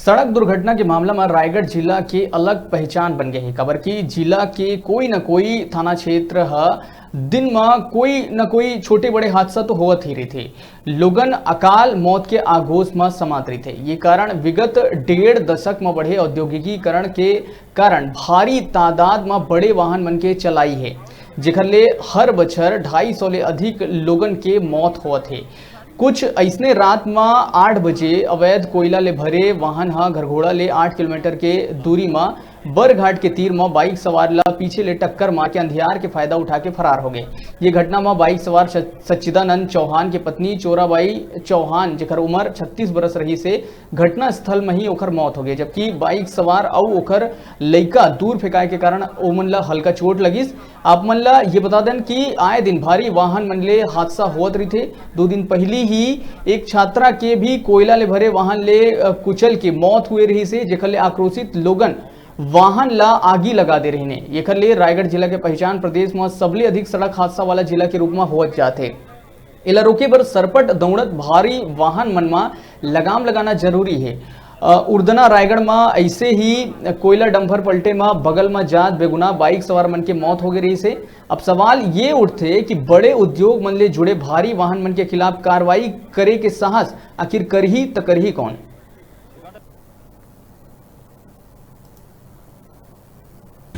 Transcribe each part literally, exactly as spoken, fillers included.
सड़क दुर्घटना के मामला म रायगढ़ जिला के अलग पहचान बन गए हे, काबर कि जिला के कोई न कोई थाना क्षेत्र ह दिन म कोई न कोई छोटे बड़े हादसा तो होवत ही रहिथे। लोगन अकाल मौत के आगोश म समात रहिथे। ये कारण विगत डेढ़ दशक म बढ़े औद्योगिकीकरण के कारण भारी तादाद म बड़े वाहन मन के चलाई हे, जेकर ले हर बछर ढाई सौ ले अधिक लोगन के मौत होवत हे। कुछ अइसने रात म आठ बजे अवैध कोयला ले भरे वाहन ह घरघोड़ा ले आठ किलोमीटर के दूरी म बरघाट के तीर म बाइक सवार ला पीछे ले टक्कर मार के अंधियार के फायदा उठा के फरार हो गए। ये घटना म बाइक सवार स-, सच्चिदानंद चौहान के पत्नी चोराबाई चौहान, जेकर उम्र छत्तीस बरस रहिस हे, घटना स्थल म ही ओकर मौत हो गए, जबकि बाइक सवार अउ ओकर लइका दूर फेंकाए के कारण ओमन ला हल्का चोट लगिस। आप मन ला ये बता देन कि आए दिन भारी वाहन मन ले हादसा होवत रहिथे। दो दिन पहिली ही एक छात्रा के भी कोयला ले भरे वाहन ले, अ, कुचल के मौत हुए रहिस हे, जेकर ले आक्रोशित लोगन वाहन ला आगी लगा दे रहिन हे। एकर ले रायगढ़ जिला के पहचान प्रदेश म सबले अधिक सड़क हादसा वाला जिला के रूप म होवत जात हे। एला रोके बर सरपट दौड़त भारी वाहन मन म लगाम लगाना जरूरी हे। अ, उर्दना रायगढ़ म ऐसे ही कोयला डंपर पलटे म बगल म जात बेगुनाह बाइक सवार मन के मौत हो गए रहिस हे। अब सवाल ये उठथे कि बड़े उद्योग मन ले जुड़े भारी वाहन मन के खिलाफ कार्रवाई करे के साहस आखिर करही त करही कौन?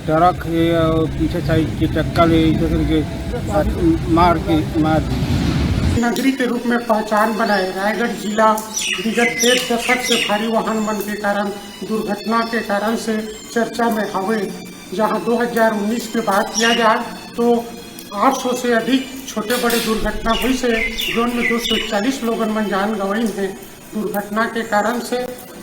ट्रक हे और पीछे साइड के चक्का ले ऐसे करके मार के मार दी। नगरी के रूप में पहचान बनाए रायगढ़ जिला विगत डेढ़ दशक से भारी वाहन मन के कारण दुर्घटना के कारण से चर्चा में हवे, जहां दो हज़ार उन्नीस के बात किया जाए तो आठ सौ से अधिक छोटे बड़े दुर्घटना हुई से, जोन में दो सौ चालीस लोगन मन जान गंवाइन हे। दुर्घटना के कारण से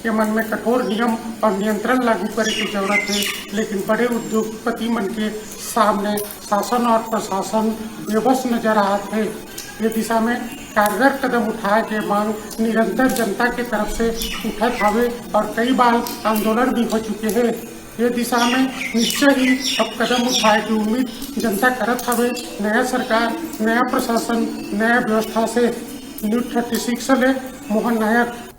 ये मन में कठोर नियम और नियंत्रण लागू करे के जरूरत हे, लेकिन बड़े उद्योगपति मन के सामने शासन और प्रशासन बेबस नजर आत हे। ये दिशा में कारगर कदम उठाए के मांग निरंतर जनता के तरफ से उठत हवे और कई बार आंदोलन भी हो चुके हे। ये दिशा में निश्चय ही अब कदम उठाए की उम्मीद जनता करत हवे। नया सरकार, नया प्रशासन, नया व्यवस्था से। न्यूज़ थर्टी सिक्स ले मोहन नायक।